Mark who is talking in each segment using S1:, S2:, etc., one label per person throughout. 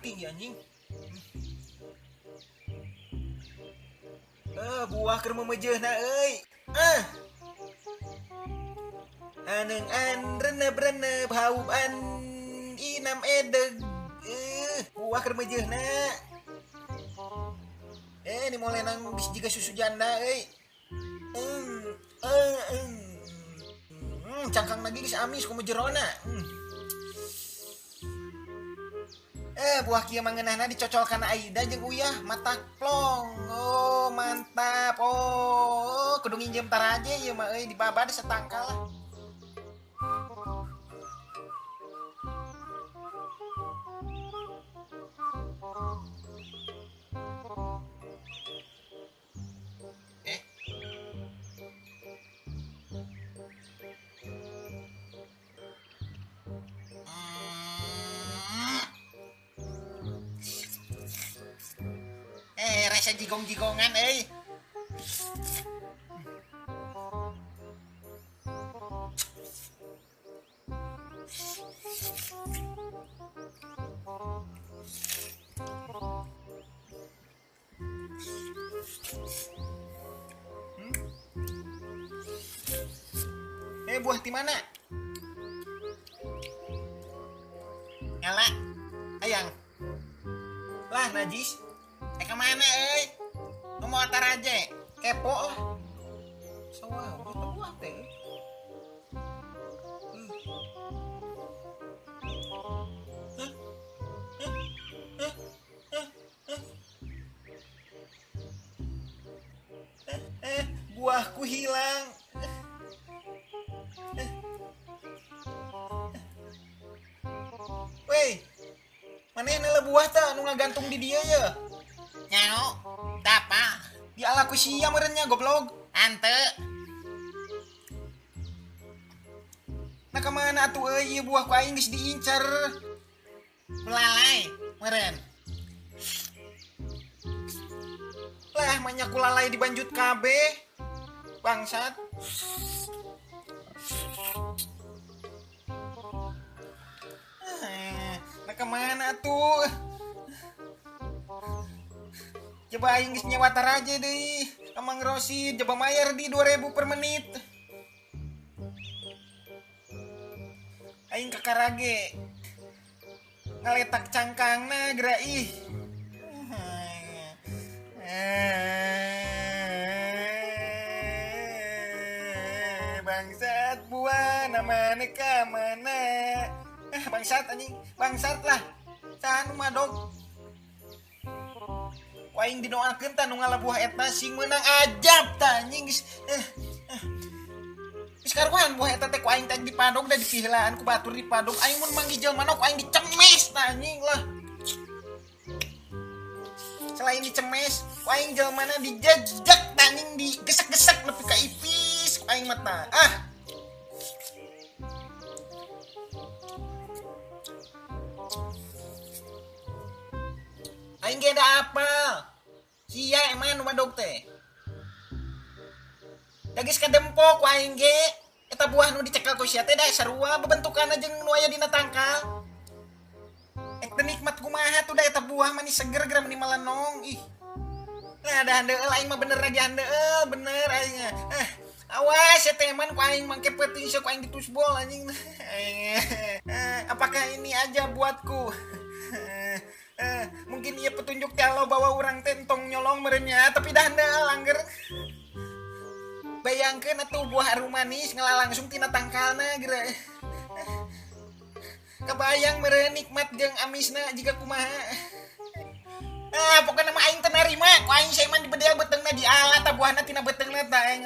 S1: Penting ya anjing. Buah keur memejeuna euy. Aneng an renep-renep haub an inam edeg. Buah keur mejeuna. Ini mulai nang geus jiga susu janda euy. Cangkang lagi geus amis kumaha jerona. Buah kieu mah ngeunahna dicocol kana Aida jeung uyah matak plong. Oh, mantap. Oh, kudu nginjem taraje ieu mah euy dibabad satangkal lah. Rasa jigong-jigongan euy. Buah di mana? Nyala. Ayang. Lah najis. Kemana euy? Nu mau antar aja. Kepo lah. Sawah, buah teh. Buahku hilang. Weh, mana yang buah teh nu ngagantung di dia ya?
S2: Nyano, tapa?
S1: Di ala ku sia meureunnya goblok.
S2: Ante.
S1: Nah kemana atuh euy ieu buah ku aing geus diincar.
S2: Kulalai meureun.
S1: Lah manya kulalai dibanjut kabeh. Bangsat. Nah kemana tuh? Coba aing geus nyewa taraje deui. Amang Rosid coba mayar di 2000 per menit. Aing kakarage. Ngaletak cangkangna geura ih. Bangsat buah namanya ka mana? Bangsat anjing, bangsat lah. Saha nu madog? Ku aing didoakeun tah nu ngala buah eta sing meunang ajab tah anjing geus. Geus karuan buah eta teh ku aing teh dipadog da dipiheulaan ku batur dipadog. Aing mun manggih jelema ku aing dicemes tah anjing lah. Selain dicemes, ku aing jelmana dijejek tah anjing digesek-gesek nepi ka ipis ku aing mah tah. Ah. Aing ge da apal. Sia emang nu madog teh. Da geus kadempok ku aing ge. Eta buah nu dicekel ku sia teh da sarua bebentukanna jeung nu aya dina tangkal. Teu nikmat kumaha tuh da eta buah manis seger geura meni malenong ih. Nah da handeueul aing mah bener lagi handeueul bener aing. Awas ya teman ku aing mangke peuting sia ku aing ditusbol anjing. Apakah ini aja buatku? Mungkin ieu petunjuk teh Allah bahwa urang teh entong nyolong meureun nya, tapi dah handeueul angger. Bayangkeun atuh buah arum manis ngala langsung tina tangkalna geura. Kebayang meureun nikmat jeung amisna jiga kumaha. Pokona mah aing teu narima, ku aing saeman dibedel beuteungna diala tah buahna tina beuteungna tah aing.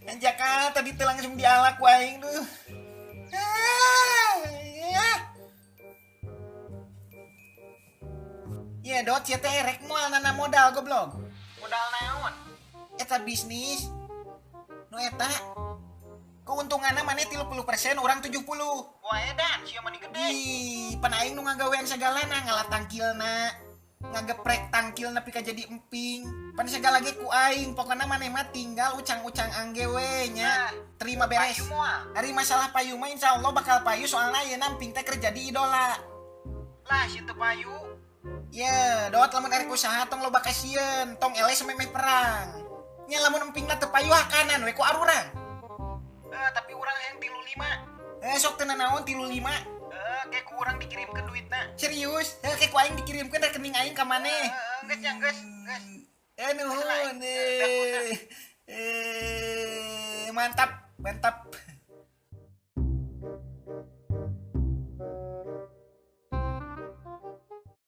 S1: Anjaka tadi teh langsung diala ku aing duh. Ya dot sia teh rek moal nana modal goblok.
S2: Modal naon?
S1: Eta bisnis. Nu eta keuntunganna maneh 30%, urang 70.
S2: Wah edan, sia mah gede.
S1: Ih, pan aing nu ngagawean sagalana ngala tangkilna, ngageprek tangkilna pika jadi emping. Pan sagala ge ku aing, pokona maneh mah tinggal ucang-ucang angge we nya. Terima beres.
S2: Payu moal.
S1: Ari masalah payu mah insyaallah bakal payu soalna ayeuna emping teh keur jadi idola.
S2: Lah sia teu payu.
S1: Ya, dot lamun erek usaha tong loba kasieun, tong eleh samemeh perang. Nya lamun empingna teu payu hakanan we ku arurang.
S2: Tapi urang hayang 35.
S1: Sok teu nanaon 35.
S2: Ke ku urang dikirimkeun duitna.
S1: Serius? Ke ku aing dikirimkeun rekening aing ka maneh.
S2: Geus nya geus, geus.
S1: Nuhun. Mantap, mantap.